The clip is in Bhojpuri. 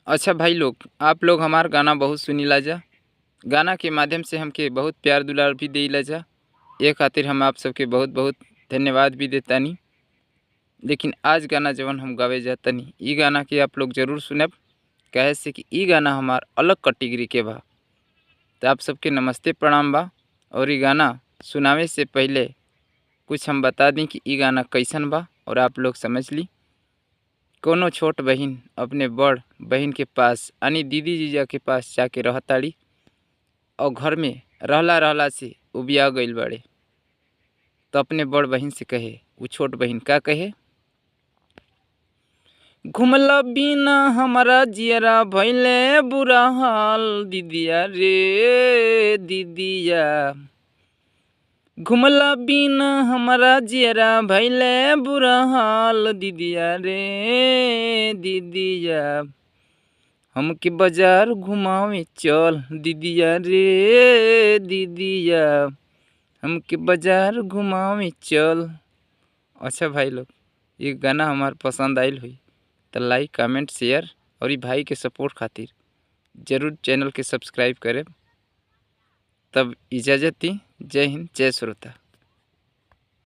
अच्छा भाई लोग, आप लोग हमार गाना बहुत सुनीला जा। गाना के माध्यम से हमके बहुत प्यार दुलार भी देला जा। ये खातिर हम आप सबके बहुत बहुत धन्यवाद भी देतानी। लेकिन आज गाना जवन हम गावे जातनी, ई गाना के आप लोग जरूर सुनब, काहे से कि ई गाना हमार अलग कैटेगरी के बा। तो आप सबके नमस्ते, प्रणाम बा। और ई गाना सुनावे से पहले कुछ हम बता दी कि ई गाना कैसन बा और आप लोग समझ ली। कोनो छोट बहिन अपने बड़ बहिन के पास यानी दीदी जीजा के पास जाके रहताड़ी और घर में रहला रहला से उबिया गइल बाड़े। तो अपने बड़ बहिन से कहे वो छोट बहिन, का कहे? घुमला बिना हमारा जियरा भइले बुरा हाल, दीदिया रे दीदिया। घुमला बिना हमारा जियरा भइले बुरा हाल, दीदिया रे दीदिया। हमके बाजार घुमावे चल, दीदिया रे दीदिया। हमके बाजार घुमावे चल। अच्छा भाई लोग, ये गाना हमार पसंद आयल हुई तो लाइक, कमेंट, शेयर और ये भाई के सपोर्ट खातिर जरूर चैनल के सब्सक्राइब करें। तब इजाज़त दी। जय हिंद, जय श्रोता।